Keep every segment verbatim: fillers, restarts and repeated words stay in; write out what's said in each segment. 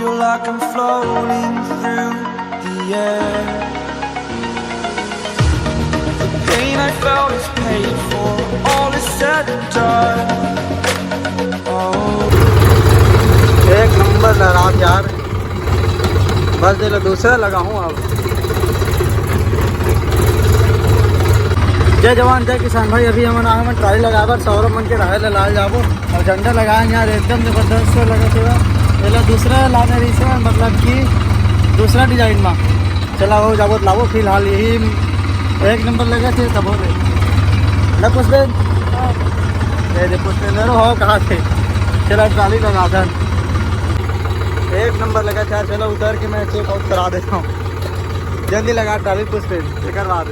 Feel like I'm floating through the air. The pain I felt is paid for, all is said and done. Oh. एक number लहरात यार, बस दे लो, दूसरा लगाऊं अब। जय जवान जय किसान भाई, अभी हमन आए हमन ट्राली लगाए बर सौरभ मन के राहे ले लाल जाबो। और झंडा लगाए यार, एकदम जबरदस्त से लगे थे। पहले दूसरा लाने रही से, मतलब कि दूसरा डिजाइन में चला हो जाबो तो लाबो। फिलहाल यही एक नंबर लगे थे तब हो गए ना पुष्पेन। ये दे पुष्पेंद्र हो कहाँ थे? चला ट्राली लगा था, एक नंबर लगा था। चलो उतर के मैं चेक आउट करा देता हूँ, जल्दी लगा ट्राली पुष्पेन, एक बाद।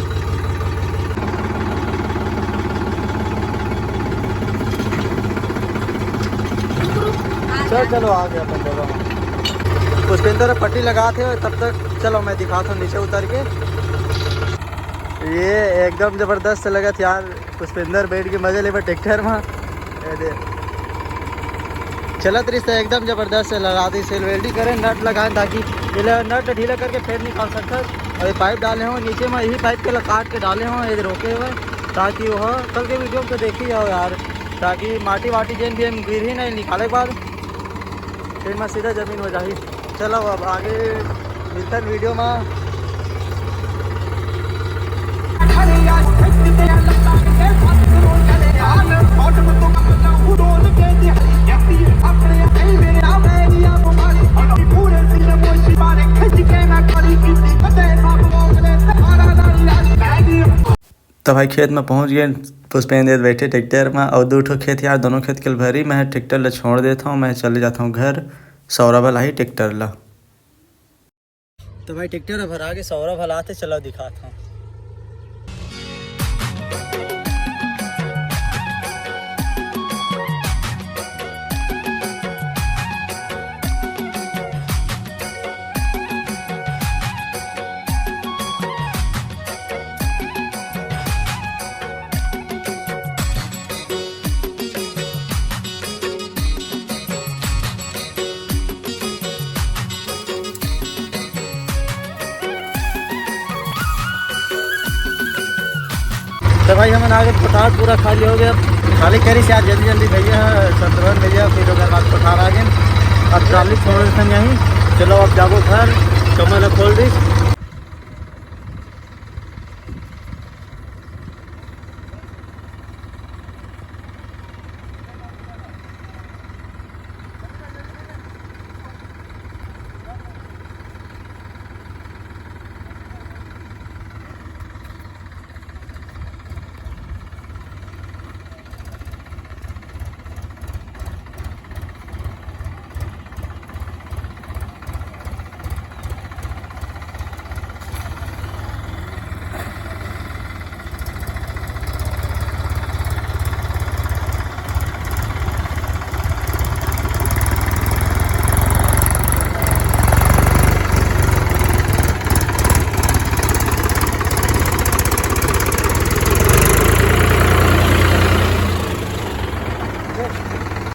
चल चलो आ गया अपन जगह। पुष्पेंद्र पट्टी लगा थे तब तक। चलो मैं दिखाता हूँ नीचे उतर के। ये एकदम जबरदस्त लगत यार, पुष्पेंद्र बैठ के मजे लेबे ट्रैक्टर में। ये दे। चलत रहिस त एकदम जबरदस्त से लगा दी सेल वेल्डिंग करे, नट लगाए ताकि ये नट ढीला करके फेर निकाल सकत। और ये पाइप डाले हो नीचे में, यही पाइप के ला काट के डाले हो, ये रोके हुए, ताकि वह कल के वीडियो में तो देखी जाओ यार, ताकि माटी वाटी जेन भी हम गिर ही नहीं निकाले के बाद फिर मैं सीधा जमीन हो जाही। चलो अब आगे मिलतन वीडियो में। तो भाई खेत में पहुंच गए, पुष्पेंद्र बैठे ट्रैक्टर में, और दो ठो खेत यार, दोनों खेत के भरी। मैं ट्रैक्टर ला छोड़ देता हूँ, मैं चले जाता हूँ घर, सौरभ ला ही ट्रैक्टर ला। तो भाई ट्रैक्टर भरा के सौरभ ला आथे, चलो दिखाता हूँ। तो भाई हमन आगे पटार पूरा खाली हो गया। खाली करी से आज जल्दी जल्दी भैया, शत्रुघ्न भैया, फिर ओकर बाद पटार आ गए। अब ट्राली छोड़ देते हैं यहीं। चलो अब जाबो घर, कमल खोल दी।